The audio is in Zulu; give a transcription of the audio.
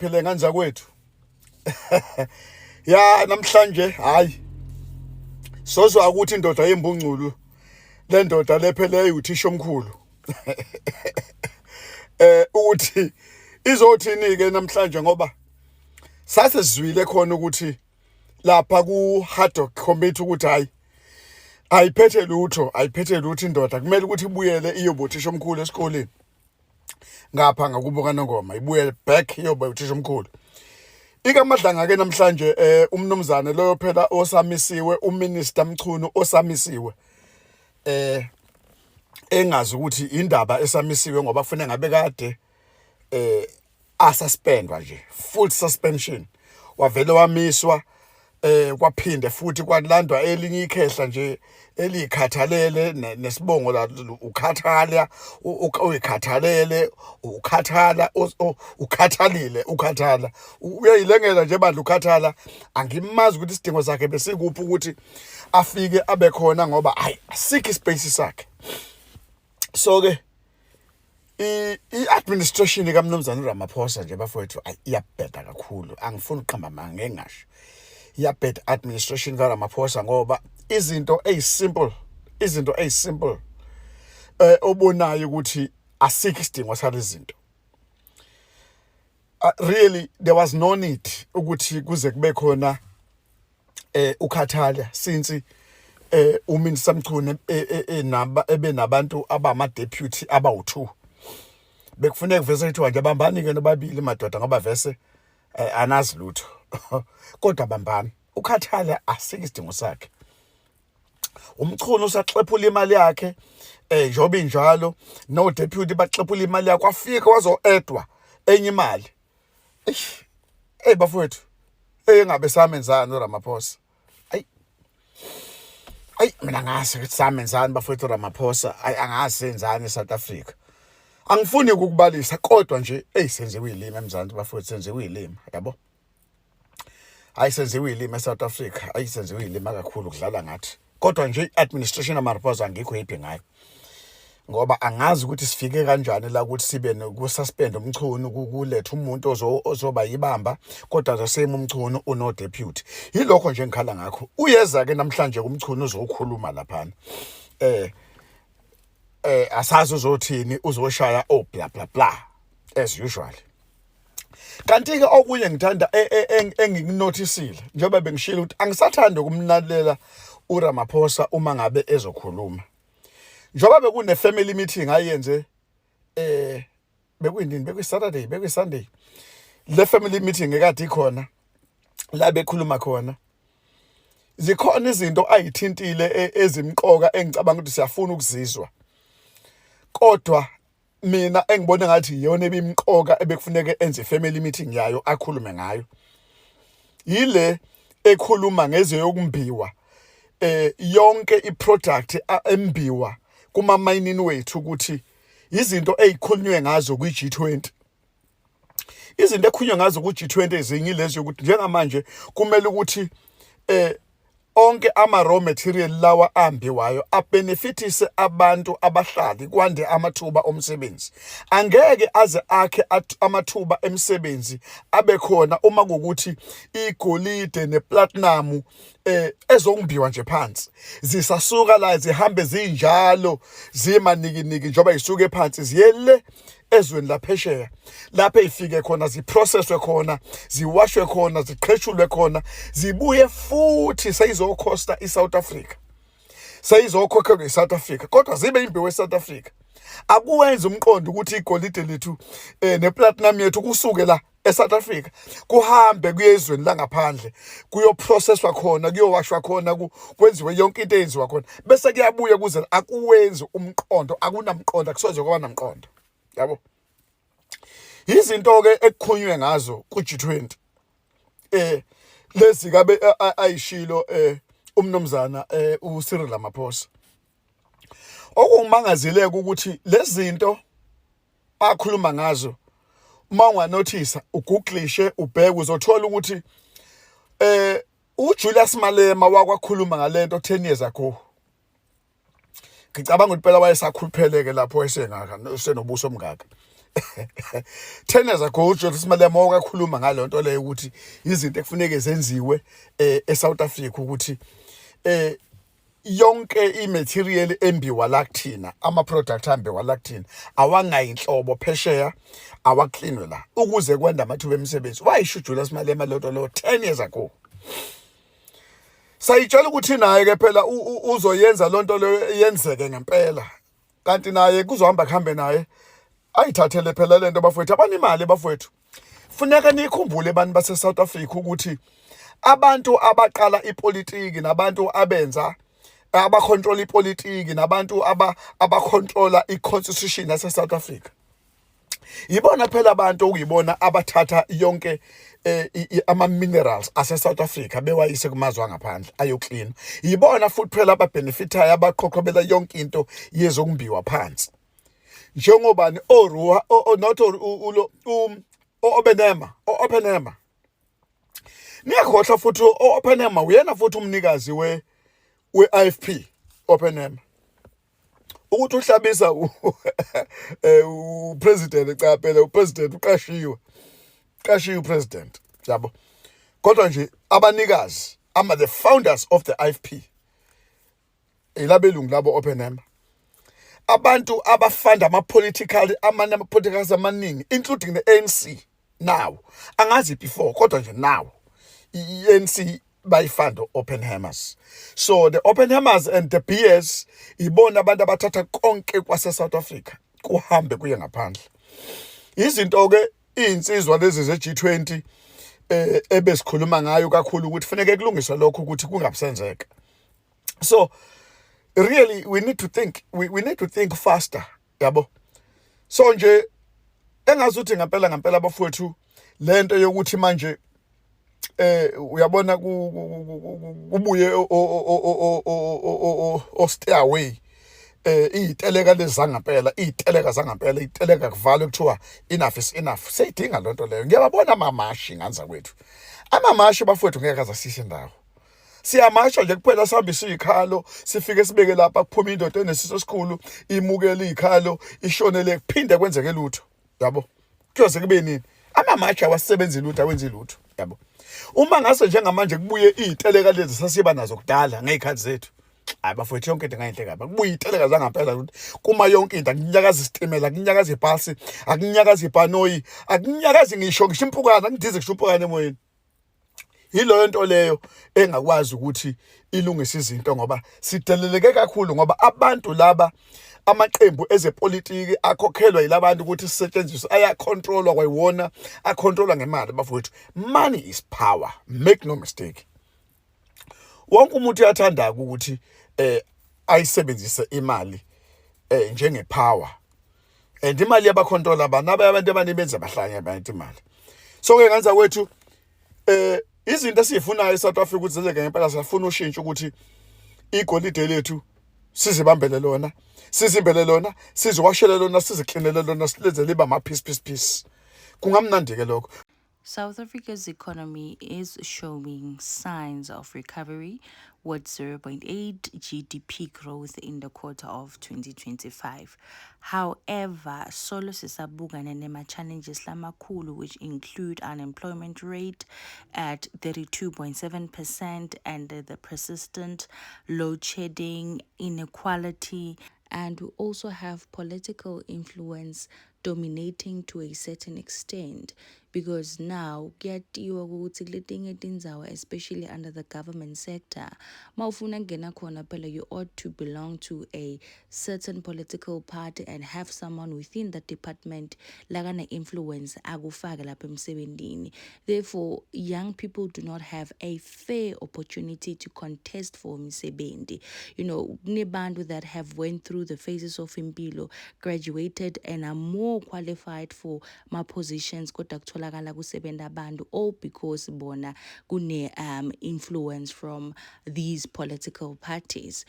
Phile ngane zakwethu. Ya, namhlanje hayi. Sozwa ukuthi indoda yembungculu le ndoda lephele uthisha omkhulu. Ukuthi izothini ke namhlanje, ngoba sasezwile khona ukuthi lapha ku Haddock Committee ukuthi hayi, ayiphethe lutho, ayiphethe lutho indoda, kumele ukuthi ibuyele iyobothisha omkhulu esikoleni ngapha ngakubo kaNongoma, ibuyele back iyoba uthisha omkhulu. Ikamadlanga ke namhlanje umnumzane loyo phela osamisiwe, uMinister Mchunu osamisiwe, engazi ukuthi indaba esamisiwe ngoba kufanele ngabe kade asuspendwa nje, full suspension, wavele wamiswa, kwaphinde futhi kwalandwa elinye ikhehla nje elikhathalele nesibongo la ukhathala, uyikhathalele, ukhathala, ukhathalile, ukhathala uyayilengela nje bandla ukhathala. Angimazi ukuthi isidingo sakhe besikuphi ukuthi afike abe khona, ngoba hayi, asikho ispace sakhe. So ke i-administration kaMnumzane uRamaphosa nje bafowethu, iyabheda kakhulu. Angifuni ukuqamba amanga, ngeke ngasho, iyabheda administration kaRamaphosa, ngoba izinto ezisimple, izinto ezisimple obonayo ukuthi asikho isidingo salezi zinto. Really, there was no need ukuthi kuze kube khona ukhathala, since uMinister Mchunu enaba ebenabantu abama deputy abawu2. Bekufuneka vese kuthiwa nje bambani ke nobabili madoda, ngoba vese anazi lutho, kodwa bambani. Ukhathala asike isidingo sakhe. Umchunu usaxephula imali yakhe njoba injalo, no deputy baxephula imali yakhe, kwafika wazo-edwa enye imali. Eish, hey bafowethu, engabe samenzani uRamaphosa? Ayi ayi, mina ngazi ukuthi samenzani bafowethu uRamaphosa. Ayi, angazi senzani eSouth Africa. Angifuni ukukubalisa, kodwa nje hey, senziwe ilimi eMzansi bafowethu, senziwe ilimi, yabo. Hayi, senziwe ilimi eSouth Africa. Ayi, senziwe ilimi kakhulu, kudlala ngathi. Kodwa nje i-administration yaMaraphosa angikho happy ngayo, ngoba angazi ukuthi sifike kanjani la ukuthi sibe nokususpend uMchunu, kuletha umuntu ozoba yibamba, kodwa the same uMchunu uno deputy. Yilokho nje engikhala ngakho. Uyeza ke namhlanje kuMchunu, uzokhuluma laphana, asazi uzothini, uzoshaya oh bla bla bla as usual. Kanti ke okunye ngithanda engikunothisile, njengoba bengishilo ukuthi angisathandi ukumlalela uRamaphosa uma ngabe ezokhuluma, njengoba bekune family meeting ayenze, bekuyinini, bekuyi Saturday, bekuyi Sunday, le family meeting ekade ikhona la bekhuluma khona, zikhona izinto ayithintile ezimqoka engicabanga ukuthi siyafuna ukuzizwa, kodwa mina engibona ngathi iyona ebimqoka ebekufuneke enze family meeting yayo akhulume ngayo, yile ekhuluma ngezeyokumbiwa, yonke iproduct embiwa kuma mining wethu, ukuthi izinto ezikhulunywe ngazo kwi-G20. Izinto ekhulunywe ngazo ku-G20 ezinye lezi ukuthi njengamanje kumele ukuthi onke ama raw material lawa ambiwayo abenefitise abantu, abahlali, kwande amathuba omsebenzi. Angeke aze akhe amathuba emisebenzi abe khona uma kukuthi igolide neplatinum ezongimbiwa nje phansi zisasuka la, zihambe zinjalo zimanikiniki, njengoba isuke phansi ziye le ezweni laphesheya, lapho eyifike khona ziprocesswe khona, ziwashwe khona, ziqheshulwe khona, zibuye futhi seyizokhosta iSouth Africa, seyizokhokhelwa iSouth Africa, kodwa zibe imbewu eSouth Africa. Akuwenzi umqondo ukuthi igolide lethu neplatinum yethu kusuke la eSouth Africa kuhambe kuye ezweni langaphandle, kuyoprocesswa khona, kuyowashwa khona, kwenziwe yonke into eyenziwa khona, bese kuyabuya kuze. Akuwenzi umqondo, akunamqondo, akusoze kwaba namqondo, yabo. Izinto ke ekukhulunywe ngazo ku G20 lezi kabe ayishilo umnumzana uCyril Ramaphosa. Okungimangazileke ukuthi lezi zinto akhuluma ngazo, uma unganothisa, ugooglishe, ubheke, uzothola ukuthi uJulius Malema wakwakhuluma ngalento 10 years ago. Ngicabanga ukuthi phela wayesakhulupheleke lapho, esengaka, usenobuso omngaka. 10 years ago uJulius Malema wakakhuluma ngalonto leyo ukuthi izinto ekufuneke zenziwe eSouth Africa, ukuthi yonke imaterial embiwa la kuthina, ama product ambiwa la kuthina, awangayinhlobo phesheya, awaklinwe la ukuze kwanda amathuba emisebenzi. Wayisho uJulius Malema lonto lo 10 years ago. Sayitshela ukuthi naye ke phela uzoyenza lonto leyo yenzeke ngempela, kanti naye kuzohamba kuhambe naye ayithathele phela lento. Bafowethu, abanimali bafowethu, funeka nikhumbule abantu base South Africa ukuthi abantu abaqala ipolitiki nabantu abenza abacontrol ipolitiki nabantu abacontrola iconstitution yase South Africa yibona phela abantu okuyibona abathatha yonke ama minerals ase South Africa bewayise kumazwe angaphandle ayoclean. Yibona futhi phela ababenefitayo, abaqhoqhobela yonke into yezokumbiwa phansi, njengobani oruha not ulo o-Oppenheimer. O-Oppenheimer, niyakhohlwa futhi, o-Oppenheimer uyena futhi umnikazi we-IFP. Oppenheimer ukuthi uHlabisa upresident, cha phela upresident uqashiwe, qashiwe upresident, yabo. Kodwa nje abanikazi ama the founders of the IFP ilabelungu labo Oppenheimer, abantu abafunda ama-political amanye ama-politicals amaningi, including the ANC now. Angazi before, kodwa nje now i-ANC bayifunda Oppenheimers. So the Oppenheimers and the Beers ibona abantu abathatha konke kwase South Africa kuhambe kuye ngaphandle. Izinto ke izinsizwa lezi ze G20 ebesikhuluma ngayo kakhulu ukuthi kufanele kulungiswe lokho ukuthi kungabisenzeka. So really we need to think, we need to think faster, yabo. So nje engazuthi ngempela ngempela abafowethu, lento yokuthi manje uyabona kubuye o stay away, iyiteleka lezi zangampela, iyiteleka zangampela, iyiteleka kuvalwe, kuthiwa enough is enough. Seyidinga lonto leyo. Ngiyababona amamashi nganza kwethu, amamashi bafowethu ngeke azasise indawo. Siyamasha nje kuphela, sihambise izikhalo, sifike sibeke lapha, kuphuma indoda enesiso esikhulu, imukele izikhalo, ishonele, kuphinde kwenzeke lutho, yabo. Kuyoze kube nini? Amamashi awasebenzi lutho, awenzi lutho, yabo. Uma ngase njengamanje kubuye iy'teleka lezi sasiba nazo kudala ngey'khathi zethu, hayi bafowethu, yonke into ingayinhle kabi. Kubuye iy'teleka zangampela ukuthi kuma yonke into, akunyakazi isitimela, akunyakazi ibhasi, akunyakazi ibhanoyi, akunyakazi ngisho impukane, akundize ngisho impukane emoyeni. Yileyo nto leyo engakwazi ukuthi ilungise izinto, ngoba sideleleke kakhulu, ngoba abantu laba amaqembu ezepolitiki akhokhelwa yilabantu ukuthi sisetshenziswe, ayacontrolwa kwayiwona, acontrolwa ngemali bafowethu. Money is power, make no mistake. Wonke umuntu uyathanda ukuthi ayisebenzise imali njengepower, and imali yabacontrola abantu, abantu abaningi benza bahlanye abantu imali. So ke ngenza kwethu izinto esizifunayo eSouth Africa ukuthi zenzeke ngempela, siyafuna ushintsho ukuthi igolide lethu sizibambele lona, sizimbele lona, siziwashele lona, siziklinele lona, silenze liba ama piece piece piece. Kungamnandi ke lokho. South Africa's economy is showing signs of recovery with 0.8 GDP growth in the quarter of 2025. However, solo sisabukana nema-challenges lamakhulu, which include unemployment rate at 32.7% and the persistent load shedding, inequality, and we also have political influence dominating to a certain extent, because now kuyatiwa ukuthi kuletinye tindzawo, especially under the government sector, mawufuna kungena khona phela you ought to belong to a certain political party and have someone within that department lakane-influence akufake lapha emsebentini. Therefore, young people do not have a fair opportunity to contest for umsebenzi. Kunebantu that have went through the phases of impilo, graduated and are more qualified for ma-positions, kodwa kutholakala kusebenza abantu all because bona kune influence from these political parties.